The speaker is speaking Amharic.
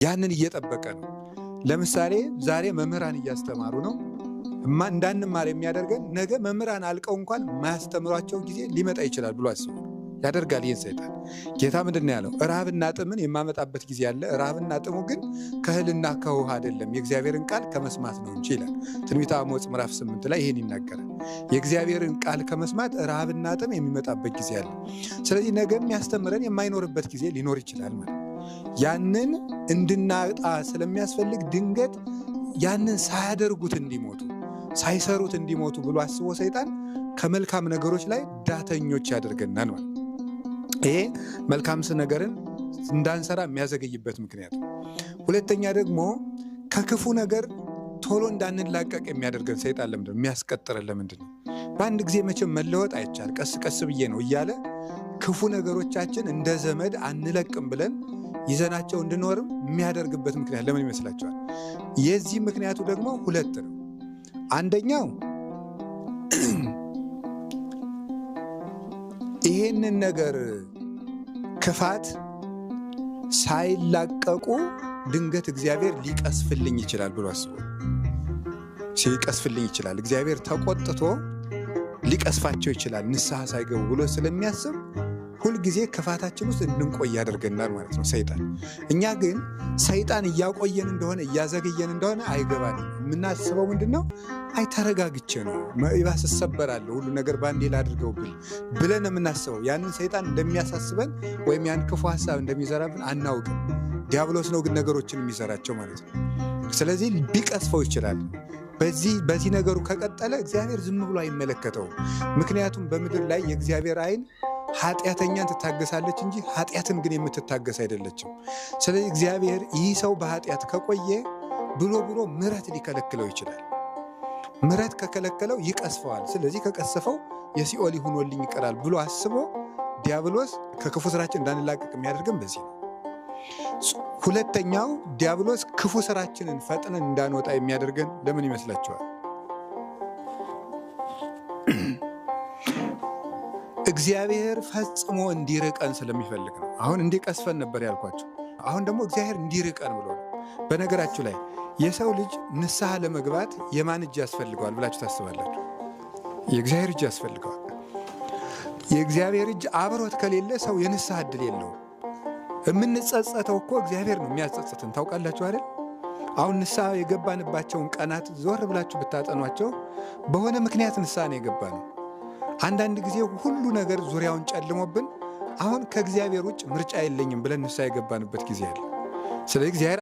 ያንን እየጠበቀ ነው። ለምሳሌ ዛሬ መምህራን እያስተማሩ ነው። እንዳንማር የሚያደርገን ነገ መምህራን አልቀው እንኳን የማያስተምሯቸው ጊዜ ሊመጣ ይችላል ብሎ አስቡ ያደርጋል። ይህን ሰይጣን ጌታ ምንድን ነው ያለው? ረሃብና ጥምን የማመጣበት ጊዜ አለ። ረሃብና ጥሙ ግን ከእህልና ከውሃ አይደለም፣ የእግዚአብሔርን ቃል ከመስማት ነው እንጂ ይላል። ትንቢተ አሞጽ ምዕራፍ 8 ላይ ይህን ይናገራል። የእግዚአብሔርን ቃል ከመስማት ረሃብና ጥም የሚመጣበት ጊዜ አለ። ስለዚህ ነገ የሚያስተምረን የማይኖርበት ጊዜ ሊኖር ይችላል ማለት ያንን እንድናጣ ስለሚያስፈልግ ድንገት ያንን ሳያደርጉት እንዲሞቱ፣ ሳይሰሩት እንዲሞቱ ብሎ አስቦ ሰይጣን ከመልካም ነገሮች ላይ ዳተኞች ያደርገናል ማለት ይሄ መልካም ነገርን እንዳንሰራ የሚያዘገይበት ምክንያት ነው። ሁለተኛ ደግሞ ከክፉ ነገር ቶሎ እንዳንላቀቅ የሚያደርገን ሰይጣን ለምንድን ነው የሚያስቀጥረን? ለምንድን ነው? በአንድ ጊዜ መቼም መለወጥ አይቻል፣ ቀስ ቀስ ብዬ ነው እያለ ክፉ ነገሮቻችን እንደ ዘመድ አንለቅም ብለን ይዘናቸው እንድኖርም የሚያደርግበት ምክንያት ለምን ይመስላችኋል? የዚህ ምክንያቱ ደግሞ ሁለት ነው። አንደኛው ይሄንን ነገር ክፋት ሳይላቀቁ ድንገት እግዚአብሔር ሊቀስፍልኝ ይችላል ብሎ አስቦ ሊቀስፍልኝ ይችላል፣ እግዚአብሔር ተቆጥቶ ሊቀስፋቸው ይችላል ንስሐ ሳይገቡ ብሎ ስለሚያስብ ሁልጊዜ ክፋታችን ውስጥ እንድንቆይ ያደርገናል ማለት ነው ሰይጣን። እኛ ግን ሰይጣን እያቆየን እንደሆነ፣ እያዘገየን እንደሆነ አይገባንም። የምናስበው ምንድን ነው? አይ ተረጋግቼ ነው፣ ይባስ እሰበራለሁ፣ ሁሉ ነገር በአንዴ ላድርገው ብል ብለን የምናስበው ያንን ሰይጣን እንደሚያሳስበን ወይም ያን ክፉ ሀሳብ እንደሚዘራብን አናውቅም። ዲያብሎስ ነው ግን ነገሮችን የሚዘራቸው ማለት ነው። ስለዚህ ቢቀስፈው ይችላል። በዚህ ነገሩ ከቀጠለ እግዚአብሔር ዝም ብሎ አይመለከተውም። ምክንያቱም በምድር ላይ የእግዚአብሔር ዓይን ኃጢአተኛን ትታገሳለች እንጂ ኃጢአትን ግን የምትታገስ አይደለችም። ስለዚህ እግዚአብሔር ይህ ሰው በኃጢአት ከቆየ ብሎ ብሎ ምሕረት ሊከለክለው ይችላል። ምሕረት ከከለከለው ይቀስፈዋል። ስለዚህ ከቀሰፈው የሲኦል ይሁኖልኝ ይቀራል ብሎ አስቦ ዲያብሎስ ከክፉ ስራችን እንዳንላቀቅ የሚያደርግም በዚህ ነው። ሁለተኛው ዲያብሎስ ክፉ ስራችንን ፈጥነን እንዳንወጣ የሚያደርገን ለምን ይመስላችኋል? እግዚአብሔር ፈጽሞ እንዲርቀን ስለሚፈልግ ነው። አሁን እንዲቀስፈን ነበር ያልኳቸው። አሁን ደግሞ እግዚአብሔር እንዲርቀን ብሎ ነው። በነገራችሁ ላይ የሰው ልጅ ንስሐ ለመግባት የማን እጅ ያስፈልገዋል ብላችሁ ታስባላችሁ? የእግዚአብሔር እጅ ያስፈልገዋል። የእግዚአብሔር እጅ አብሮት ከሌለ ሰው የንስሐ እድል የለውም። የምንጸጸተው እኮ እግዚአብሔር ነው የሚያጸጽትን፣ ታውቃላችሁ አይደል? አሁን ንስሐ የገባንባቸውን ቀናት ዞር ብላችሁ ብታጠኗቸው በሆነ ምክንያት ንስሐ ነው የገባ ነው። አንዳንድ ጊዜ ሁሉ ነገር ዙሪያውን ጨልሞብን አሁን ከእግዚአብሔር ውጭ ምርጫ የለኝም ብለን ንስሐ የገባንበት ጊዜ አለ። ስለዚህ እግዚአብሔር